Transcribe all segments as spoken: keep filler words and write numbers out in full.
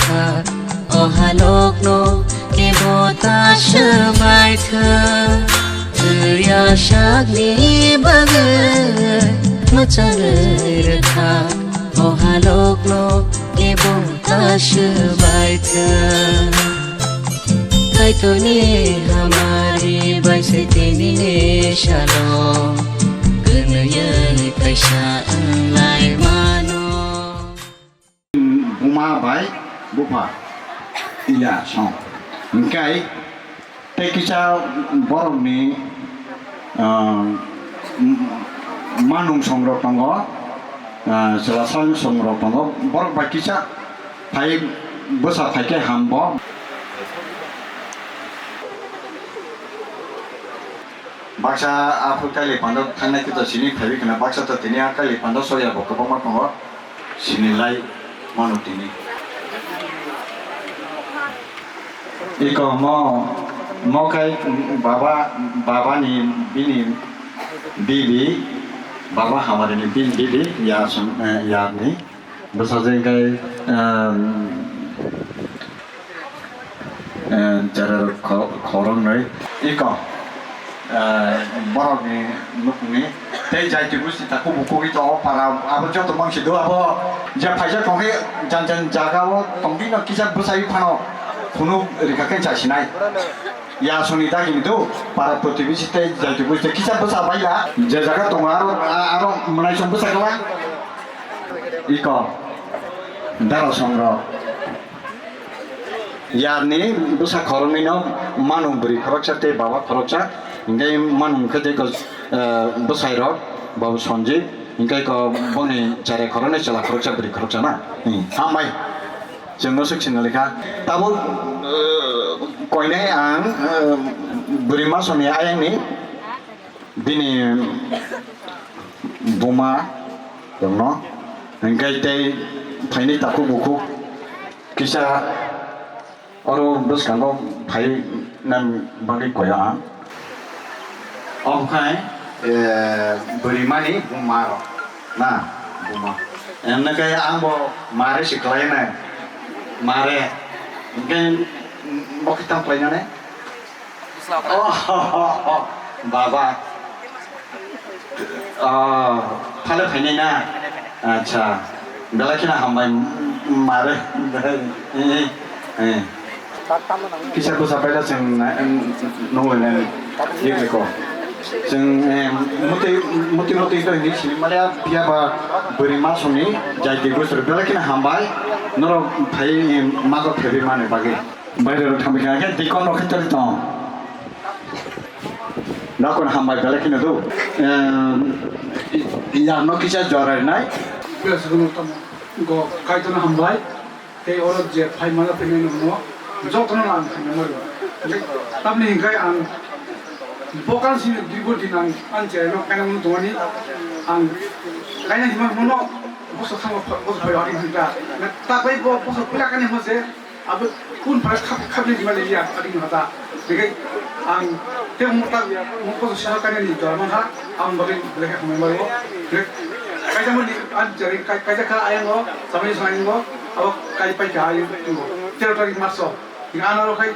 O halokno kebo ta swbai thwng, thwiya sakni bagwi mwchangwi rwkha. O halokno kebo ta swbai thwng, Kaitorni hamari bai se tini ni salo kwnwi kaisa wnglai mano. Buma bai bupha iya song. Hingkai tei kisa borokni, ah, manung songrok tongo, ah, chwla sang songrok tongo. Borok bai kisa phai bwsa phaikhe hambo. Baksa aphuru kailai pando thangnai khe to sini phaiwi khna, baksa to tini a kailai pando soya bo kwbangma tongo, sini lai mano tini. Iko mo, mo kai baba, baba ni bini bibi, baba hamari ni bini bibi, ya sum, eh, ya ni. Bwsajwk hwnkhe, ehm, eh, jera kho-, khoroknwi. Iko, eh, borokni nukungni tei jaiti busti takhuk bukhugwi tongo para, abo joto mangsi do, abo je phaijak tongkhe jan jan jagao tongdino kisa bwsai phano phunuk rikha khe chasinai. Yasoni dagini do, para protibesi tei jaiti busti kisa bwsa baila, je jaga tongo aro, aro mwnaisong bwsa kwbang. Iko, dara songrok. Yarni bwsa khoroknwino manu bwrwi khoroksa tei baba khoroksa, hingke manu hingke tei ko, eh, bwsairok, babu Sanjib, hingke ko boni chare khoroknwi chwla khoroksa bwrwi khoroksa na. Hmm, hambai. Chwngno swk sinna lekha. Tabuk, eh, koinai ang, eh, bwrwi masoni ayangni. Bini buma rokno hingke tei phaini takhuk bukhuk kisa oro bwskango phai nang bagwi koyo ang. Omo khai, eh, bwrwi mani buma rok na buma. Emne khe ang bo mare se khlai nai. Mare. Hingke bo khe tamo khlai nai. Oh, baba. Oh, phale phainai na? Acha. Belai kheno hambai, mare. Eh, eh. Kisa bwsa paila chwng, eh, nunglainai. Yekle ko. Chwng, eh, muti, muti, muti to hindi sini male phiya ba bwrwi masoni jaiti gusur. Belai kheno hambai. Norok phai, eh, mago phaiwi mani bagwi. Bairero thangwi kha khe dikon rok khe tari tong. Nakon hambai belai kheno do. Em, i-, i-, yarno kisa jorai nai. Bes guno tamo go kaitorno hambai. Tei oro je phai mano phai nai no jotono ang khaina mari. Tamni hingkai ang bokan sini dui bor din ang an je no kaina mano tongani ang kaina hima mano boso khama boso phai ari hingka. Ta bai bo boso pula kaina mo je Abo kun phai khap khap ni mali ya, adi ni hata. Dege ang te mo ta mo ko sha ka ni jor man ha, ang bari bere ha mo mari. Kai ta mo ni an jari kai kai ka ayang o, samai sai ngo, abo kai pai ka ayang ngo. Tero tarik March o. Ni ana ro kai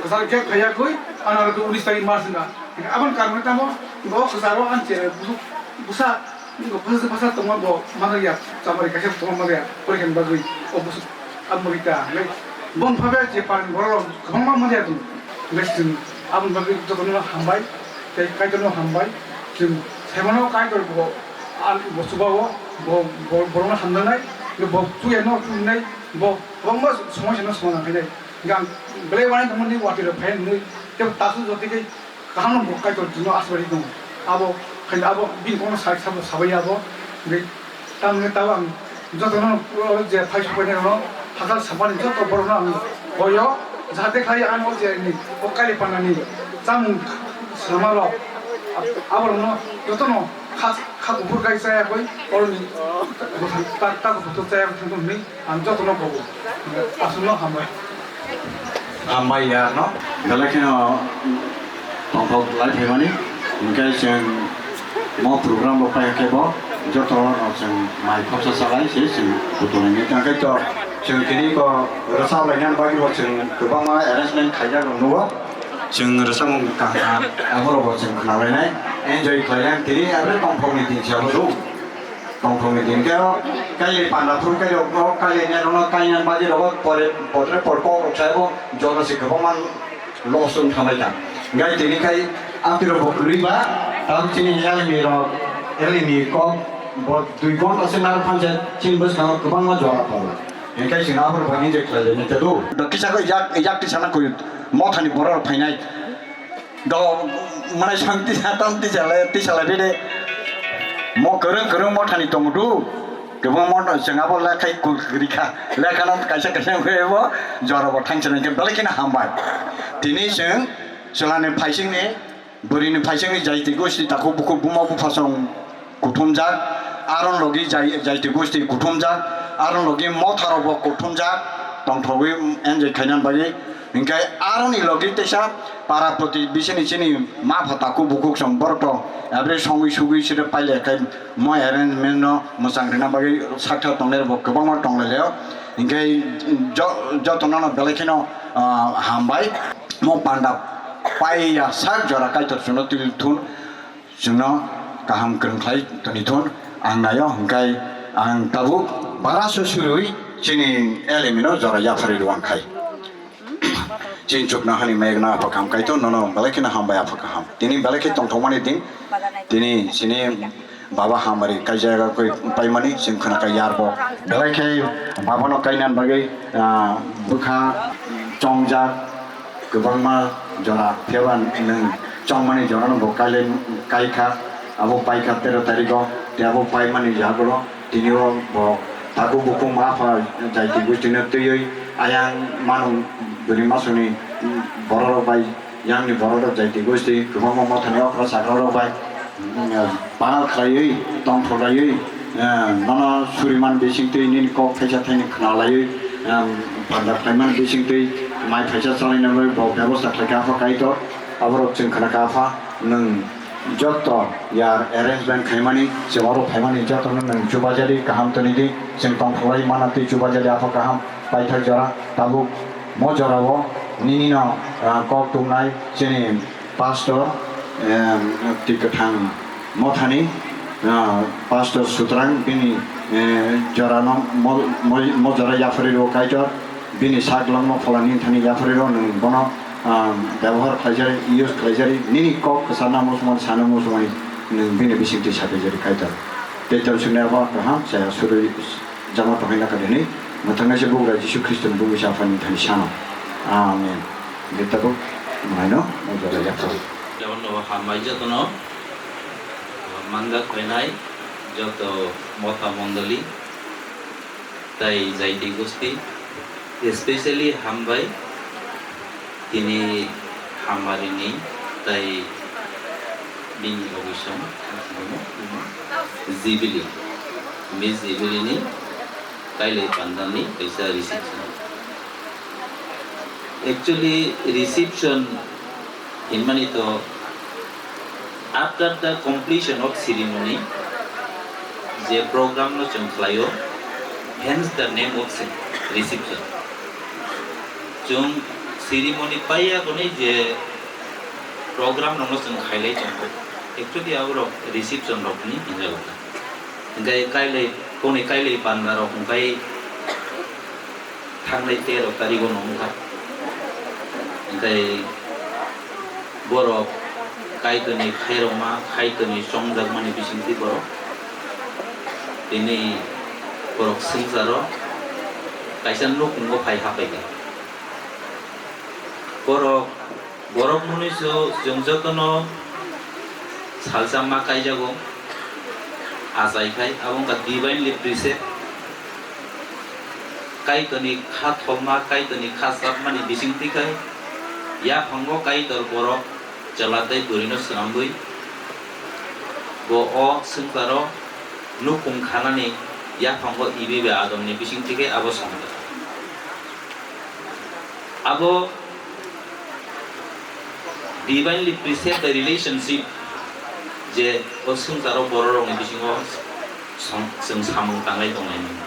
kasar ke phaya koi, ana ro unis tarik March na. Ni abon kar mo ta mo, ngo kasar o an chere busa, busa Niko bwsa bwsa tongma bo mano ya, chamari kaisa tongma mano ya, porikha ni bagwi o bwswk amorita, hwnkhe bong phabe je parani borok rok kwbangma mano ya tong, hwnkhe chwng aboni bagwi jotono hambai, tei Kaitorno hambai, chwng saimano Kaitor bo, a, bo chuba o, bo, bo, borokno hamjaknai, bo chuya no chulinai, bo kwbangma somosa no somadan khainai, hwnkhe ang belai uanai tongmani watwi rok phai nwnwi, tei tasu jotoi khe Kaham no bo Kaitor chwngno aswk bai tongo. Abo khai abo bini kokno sai sabo sabai abo. Hwnkhe tamni tabo ang jotono oro je phai sokphainai rokno hakal sakmani joto borokno ang hoyo, jahate khlai ano je ni o kali panani chamung sama rok aborokno jotono kha kha kuphur kai chaya koi oroni bwthang ta ta kuphur chaya koi thangkhe hwnwi. Ang jotono bobo. Aswkno hambai. Hambai ya no. Belai kheno tongthok lai phaimani. Hwnkhe chwng mo program bo phai khe bo jotono chwng mai khorsa salai se chwng kutung ni tangkai to. Chwng tini ko rwchap lainani bagwi bo chwng kwbangma arrangement khaijak rok nugo. Chwng rwchapmung kaham, aborok bo chwng khna lainai, enjoy khlainai. Tini every tongthokni din se abo do. Tongthokni din khe o kailai panda phuru khe o kailai nai rokno kainani bagwi rogo pore potre por kok rok sai bo joto se kwbangma loss wng thanglai kha. Gai tini khai amtwi rok bo kwrwi ba, tabuk chini elimi rok, elimi kok bo dui ghonta se nar phan se chini bwskango kwbangma jora tongo. Hinkhe chwng aphuru bai enjoy khlai lai nai do. Do kisa khe yak, yak tisa na koi mothani borok rok phainai. Do manai sang tisa tam tisa lai, tisa lai de. Mo kwrwng kwrwng mothani tongo do. Kwbangma no chwng abo lekhai kwrwi kha. Lekha no kaisa kaisa wngwi bo jora bo thangsa nangkhe belai kheno hambai. Tini chwng chwlani phaisingni, bwrwini phaisingni jaiti gosti takhuk bukhuk buma buphasong kuthumjak, aron logi jai-, jaiti gosti kuthumjak, aron logi motharok bo kuthumjak, tongthogwi enjoy khainani bagwi. Hinkhe aroni logi teisa para protibesini chini mapha takhuk bukhuk song borok to every songwi sugwi sire pailai khai. Mo arrangement no mwchang rwna bagwi sakthar tongnai rok bo kwbangma tonglai laio. Hinkhe jo-, jotono no belai kheno, ah, hambai. Mo panda paiya sak jora Kaitor chwngno twi thun, chwngno kaham kwrwng khlai toni thun. Ang naio, hinkhe ang tabuk bara se surui chini elimi no jora yapharwi rw ang khai. Chini chuknohani mayokno Apha kaham Kaitor nono belai kheno hambai Apha kaham. Tini belai khe tongthokmani din. Tini chini baba hamari kaijak koi paimani chwng khna kha yarbo. Belai khe babano kainani bagwi, ah, bwkha chongjak kwbangma jora. Phiya ba nwng chongmani jorano bo kailai kaikha, abo paikha tero tarigo, tei abo paimani yagulo. Tini o bo takhuk bukhuk ma pha jaiti gosti no twiwi ayang manu bwrwi masuni borok rok bai, yang ni borok rok jaiti gosti kwbangma mothani okra sakra rok bai, mm, panal khlaiwi tongthok laiwi, eh, nono suriman bising twi nini kok thaisa thaini khna laiwi, em, panda khlaiman bising twi mai phaisa chalai nani bo bebosta khlai kha Apha Kaitor. Aborok chwng khna kha Apha nwng joto yar arrangement khaimani, chwng oro phaimani jotono nwng chubajadi kaham toni di, chwng tongthok lai mana twi chubajadi Apha kaham paithak jora. Tabuk mo jorao nini no, ah, kok tongnai chini pastor, em, twi kwthang mothani, ah, pastor sutrang bini, eh, jorano mo, mo, mo jora yapharwi rw Kaitor. Bini sak langma pholani thani yapharwi rw nwng bono, ah, byabohar khlaijari, use khlaijari, nini kok kwcharna muchungmani, sana muchungmani nwng bini bisingtwi sapaijari Kaitor. Tei tamsukni abo kaham chaya surwi jama tongwi naka hwnwi mwthangnaisa Bugra Jisu Khristoni bubaisa Aphani thani sano. Amen. Hwnkhe tabuk mwnaino o jora yapharwi. Jabon no hambai jotono, manjak phainai joto motha mondoli. Tai jaiti gosti, especially hambai tini hamarini tai bini obisong Jibili, Miss Jibili ni kailai pandani kaisa reception. Actually, reception hinmani to, after the completion of ceremony, je program no chwng khlaio, hence the name of ce-, reception. Chwng ceremony paiya hwnwi je program rokno chwng khailai tongo, actually aborok reception rokni hinjago. Hwnkhe kailai, koni kailai panda rok hwnkhe thangnai tero tarigo no wngkha. Hwnkhe borok Kaitorni khairokma, Kaitorni chongjakmani bisingtwi borok tini borok swngcharo kaisa nukhungo phai haphaikha. Borok Borok mwnwi se chwng jotono salsa ma kaijago, achai khai, abo wngkha divinely precept. Kaitorni kha tholma, Kaitorni kha chapmani bisingtwi khai, yaphango Kaitor borok chwla tei bwrwino swnamwi, bo o swngcharo nukhung khanani yaphango Ibi bai Adomni bisingtwi khai abo songkha. Abo divinely preserved the relationship je o swngcharo bororokni bisingo song-, chwng samung tanglai tonglaimani.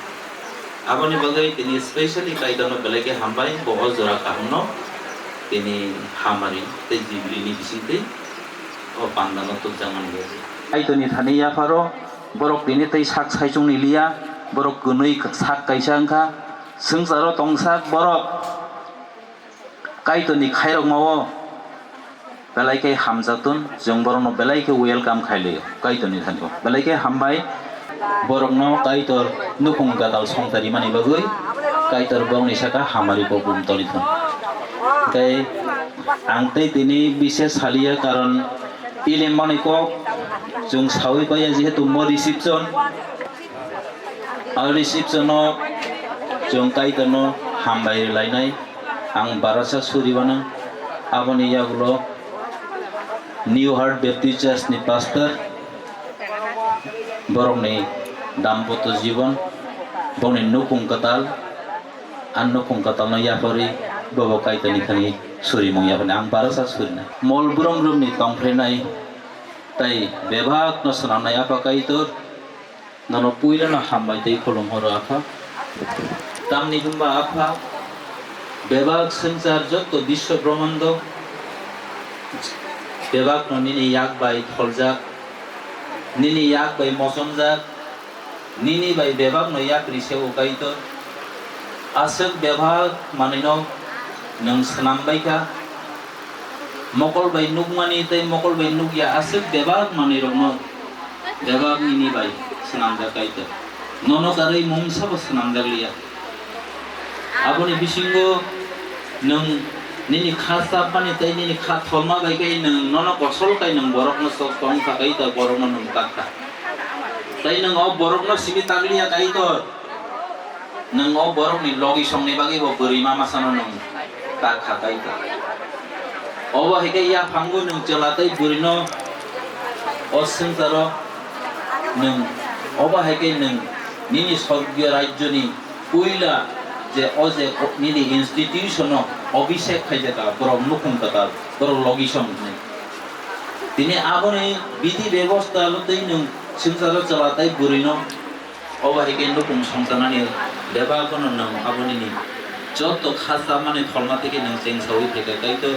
Aboni bagwi tini specially Kaitorno belai khe hambai, bo o jora kahamno tini hamari tei jubilee ni bisingtwi o pandano tubjakmani bagwi. Kaitorni thani yapharo borok tini tei sak saichungni liya, borok kwnwi sak kaisa wngkha, swngcharo tongsak borok. Kaitorni khairokmao belai khe hamjaktun, chwng borokno belai khe welcome khailio Kaitorni thani. Belai khe hambai, borokno Kaitor nukhung kwtal songcha rimani bagwi Kaitor borokni saka hamari kok bum toni thung. Tei ang tei tini bises saliya, karon ilim manwi kok chwng saui paiya, jehetu mo reception. Ang reception-o chwng Kaitorno hambai rwlainai. Ang barasa suri uanw. Aboni yagulo New Heart Baptist Church ni pastor, borokni dampotyo jibon, borokni nukhung kwtal, ang nukhung kwtalno yapharwi bobo Kaitorni thani surimung yapharwi ang barasa surinai. Mol brum brumni tongphrenai tei bebakno swnamnai Apha Kaitor, nono puilano hambai tei khulum horo, Apha. Tamni hwnba, Apha, bebak swngchar, jotto biswa brahmando, bebakno nini yak bai tholjak, nini yak bai mochomjak, nini bai bebakno yakri se, O Kaitor. Aswk bebak manwino nwng swnam bai kha. Mokol bai nukmani tei mokol bai nukya aswk bebak manwirokno bebak nini bai swnamjak, Kaitor. Nono karwi mungsa bo swnamjak liya. Aboni bisingo nwng nini kha chapmani tei nini kha tholma bai khe nwng nono kosol khai nwng borokno sok tong kha, Kaitor, borokno nwng tak kha. Tei nwng o borokno simi tak liya, Kaitor. Nwng o borokni logisongni bagwi bo bwrwi mama sano nwng tak kha, Kaitor. Obo hai khe yaphango nwng chwla tei bwrwino o swngcharo nwng, obo hai khe nwng nini sorgiyo rajyoni puila je o je nini institution-o obisek khaijak kha borok nukhung kwtal, borok logisong hwnwi. Tini aboni bidhi bebosta lotwi nwng swngcharo chwla tei bwrwino Obo hai khe nukhung songcharnani bebak bono nwng abo nini joto kha chapmani tholma theke nwng chengsaui phaikha, Kaitor.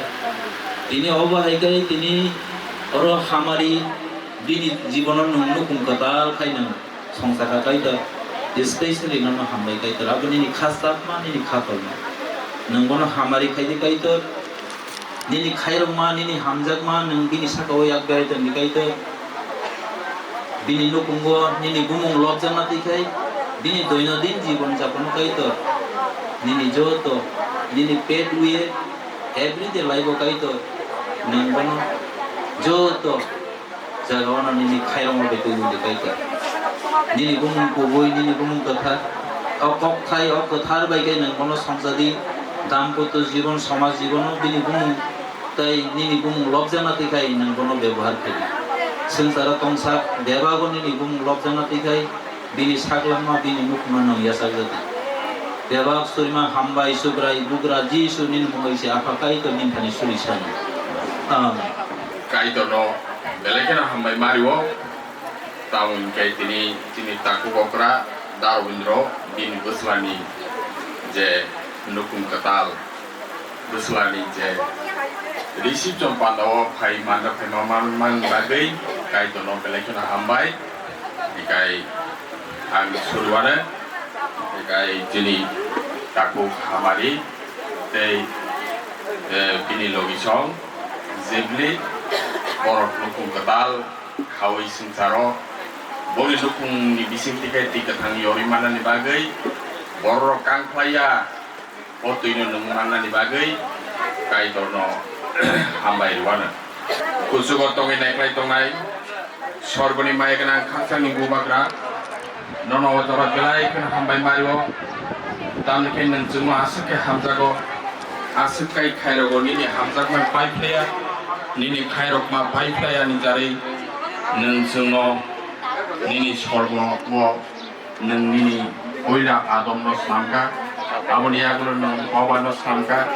Tini obo hai khe tini oro hamari bini jibono nwng nukhung kwtal khai nwng songchakha, Kaitor. Especially nono hambai, Kaitor. Abo nini kha chapma, nini kha tolma. Nwng bono hamari khai di, Kaitor. Nini khairokma, nini hamjakma, nwng bini saka-o yak berai tongdi, Kaitor. Bini nukhungo nini bumung lobjakna twi khai, bini doinodin jibon japon, Kaitor. Nini joto, nini pet way, everyday life-o, Kaitor. Nwng bono joto jaga-o no nini khairokma bai twi di, Kaitor. Nini bumung kubui, nini bumung kwthar. O kokthai, o kwthar bai khe nwng bono songcha di. Dampotyo jibon, somaj jibono bini bumung tei nini bumung lobjakna twi khai nwng bono bebohar khe di. Swngcharo tongsa bebago nini bumung lobjakna twi khai bini saklangma, bini nukhungno nwng yachakjak di. Bebak surima hambai, Subrai, Bugra, Jisu nini mungwi se Apha Kaitor nini thani suri sani. Amen. Kaitorno belai kheno hambai mario. Tamo hwnkhe tini chini takhuk okra Darwindro bini bwslani je nukhung kwtal, bwslani je risi chong pandao phai manda phaima man man bagwi Kaitorno belai kheno hambai. Hikai ang suruano, hikai chini takhuk hamari tei, eh, bini logisong jebli borok nukhung kwtal khaui swngcharo boni nukhungni bisingtwi khe twi kwthang yorwi mannani bagwi bororok kang phlaiya. O twino nwng mannani bagwi Kaitorno hambai rwano. Kuchugo tongwi naiklai tongnai Sorgoni Maya gwnang khakchangni Bubagra, nono o jora belai kheno hambai mario. Tamni khe nwng chwngno aswk khe hamjago, aswk kai khairogo nini hamjakma pai phlaiya, nini khairokma pai phlaiya ni jarwi nwng chwngno nini sorgo o Nwng nini puila Adomno slamkha, aboni yagulo nwng Hobano slamkha.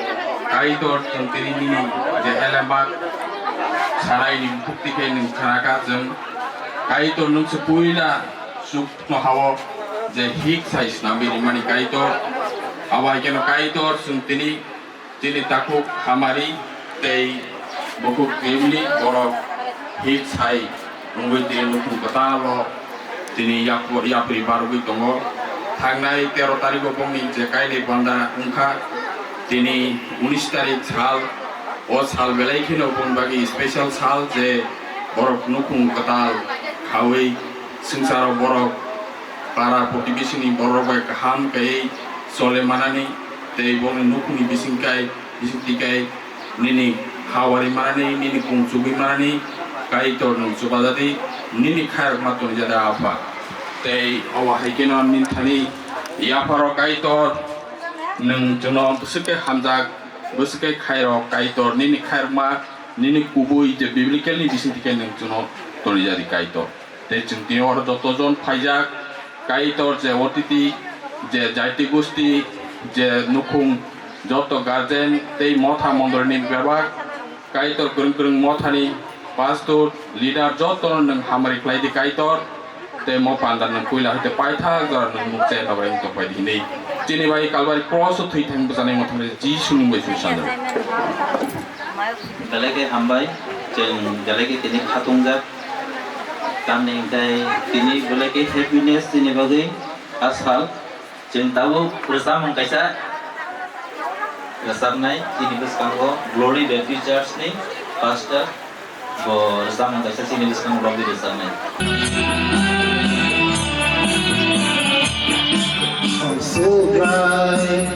Kaitor, chwng tini nini je elembak Saraini bukhuk twi khe nwng khnakha chwng. Kaitor, nwng se puila chukno hao je hik sai swnamwi rimani Kaitor, abo hai kheno Kaitor chwng tini, tini takhuk hamari tei bukhuk tebili borok hik sai wngwi tini nukhung kwtal o tini yapri barogwi tongo. Thangnai tero tarikh o bongni je kainwi panda wngkha, tini unis tarikh sal, o sal belai kheno boni bagwi special sal je borok nukhung kwtal khaui swngcharo borok para protibesini borok bai kaham kaiwi chole manani tei bongni nukhungni bisingkai bisingtwi kai nini hawari manani, nini kung chugwi manani Kaitor nwng chubajadi, nini khairokma tonijadi Apha. Tei obo hai kheno nini thani yapharo Kaitor nwng chwngno bwswk khe hamjak, bwswk khe khairok Kaitor nini khairokma nini kubui je biblical ni bisingtwi khe nwng chwngno tonijadi Kaitor. Tei chwng tini oro joto jon phaijak, Kaitor je otiti, je jaiti gusti, je nukhung, joto guardian tei motha mondolini bebak, Kaitor kwrwng kwrwng mothani pastor, leader jotono nwng hamari khlai di Kaitor, tei mo panda nwng puila hai tei paithak jora nwng nuk chaya tabrai wng tongpai di hinwi. Chini bai Kalbari cross o thwi thang bwchanai mothani Jisuni bai swi sanjak. Belai khe hambai, chwng belai khe tini khatungjak. Tamni hwnkhe tini belai khe happiness chini bagwi a sal. Chwng tabuk rwchapmung kaisa rwchapnai chini bwskango Glory Baptist Church ni pastor bo rwchapmung kaisa chini bwskango lobwi rwchapnai. Subrai.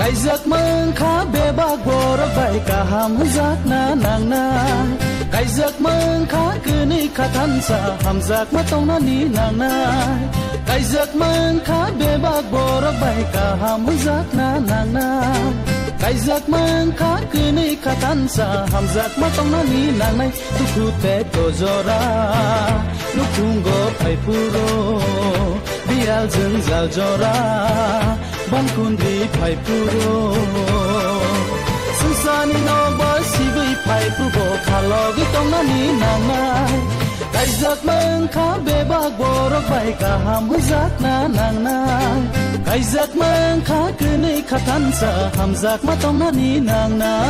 Kaijak mankha bebak borok bai kaham hwnjakna nangnai. Kaijak mankha kwnwi khathansa hamjakma tongnani nangnai. Kaijak mankha bebak borok bai kaham hwnjakna nangnai. Kaijak mankha kwnwi khathansa hamjakma tongnani nangnai. Dukhu tei tojora nukhungo phaiphuru, biyal jwngjal jora bongkundi phaiphuru. Swngcharni nokbar sibwi phaiphuru bo khalogwi tongnani nangnai. Kaijak mankha bebak borok bai kaham hwnjakna nangnai. Kaijak mankha kwnwi khathansa hamjakma tongnani nangnai.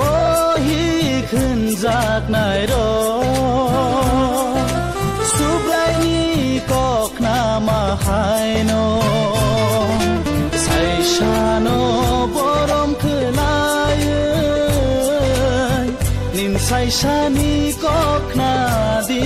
O hi khwnjaknai rok, Subraini kok khnama haino, saisano borom khwlaiwi, nin saisani kok khnadi.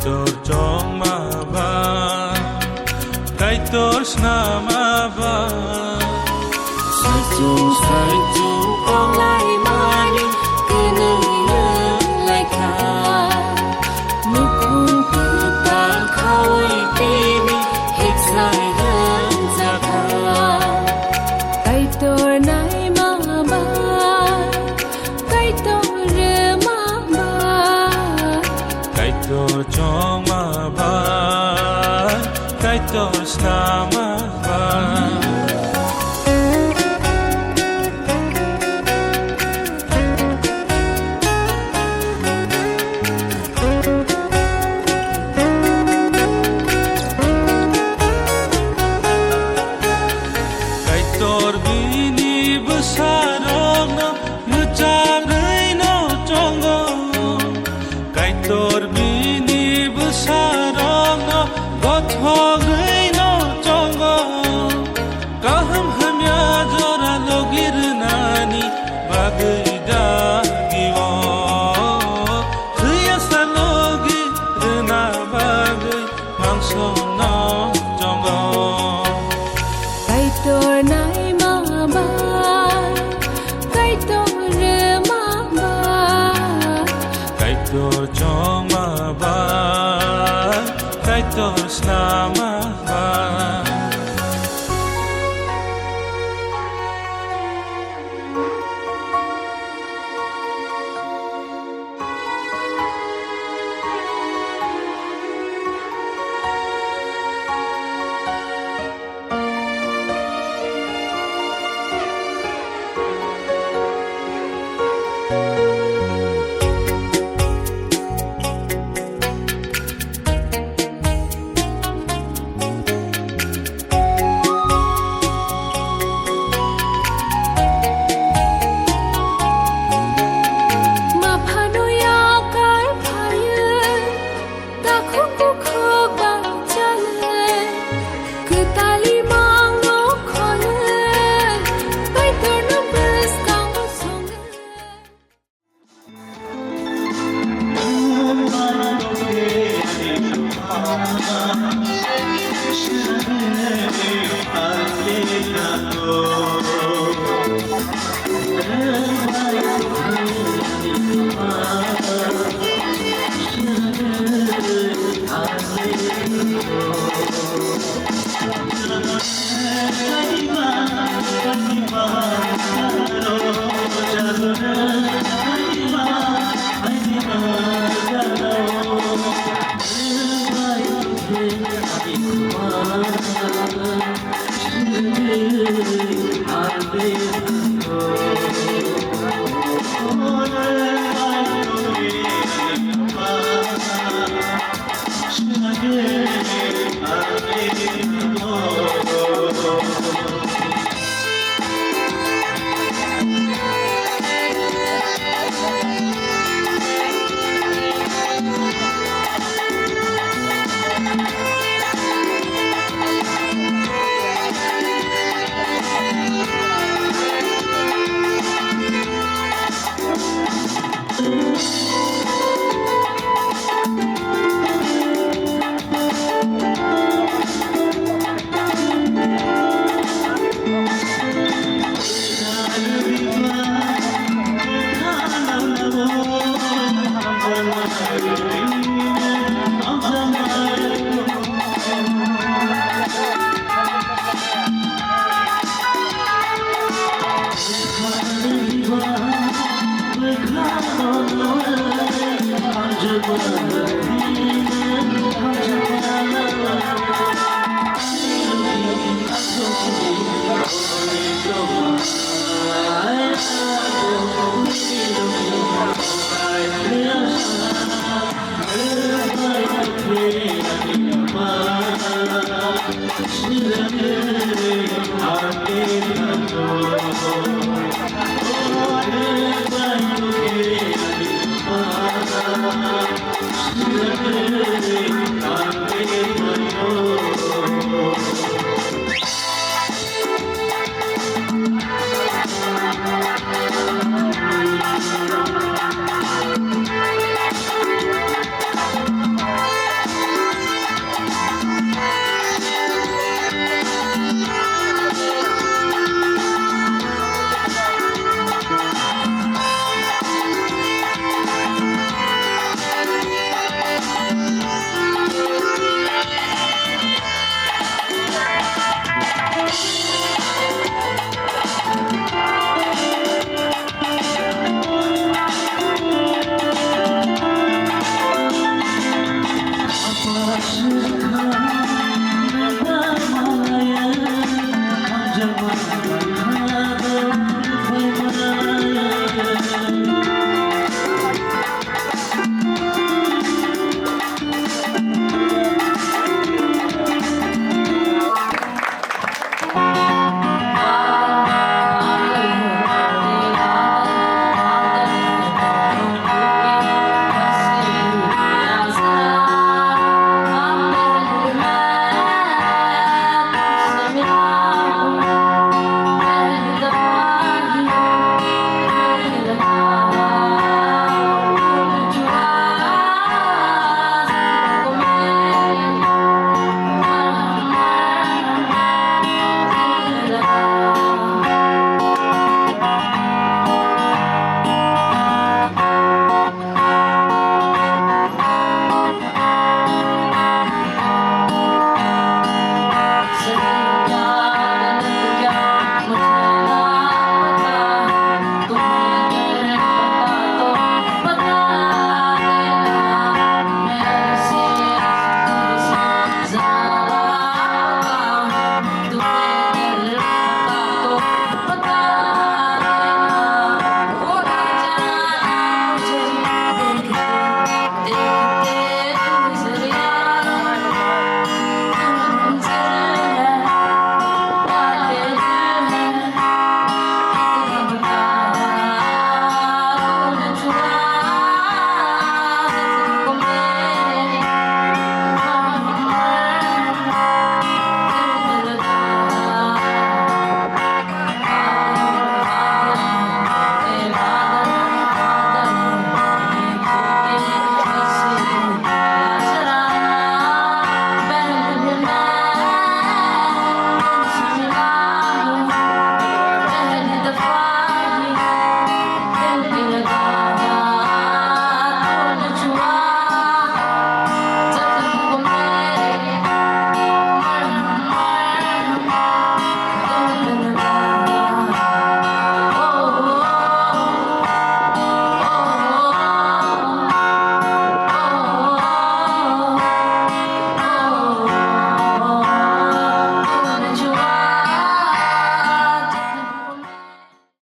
Kaitor chongma ba, Kaitor snama ba. Saichung saichung onglaimani kwnwi wnglaikha. Nukhung kwtal khaui tini hiksai hwnjakha. Kaitor naima ba, Kaitor rwma ba, Kaitor chongma ba, Kaitor snama ba. Kaitor bini bwsarokno mwchakrwino chongo. Kaitor bini bwsarokno gothokrwino chongo. Kaham hamya jora logi rwnani bagwi dagio. Thwiya sa logi rwna bagwi mangso no chongo. Kaitor naima ba, Kaitor rwma ba, Kaitor chongma ba, Kaitor snama ba. Ma phano yakar phaiwi, takhuk bukhuk bachale, kwtali mangno khole, Kaitorno bwskango songle.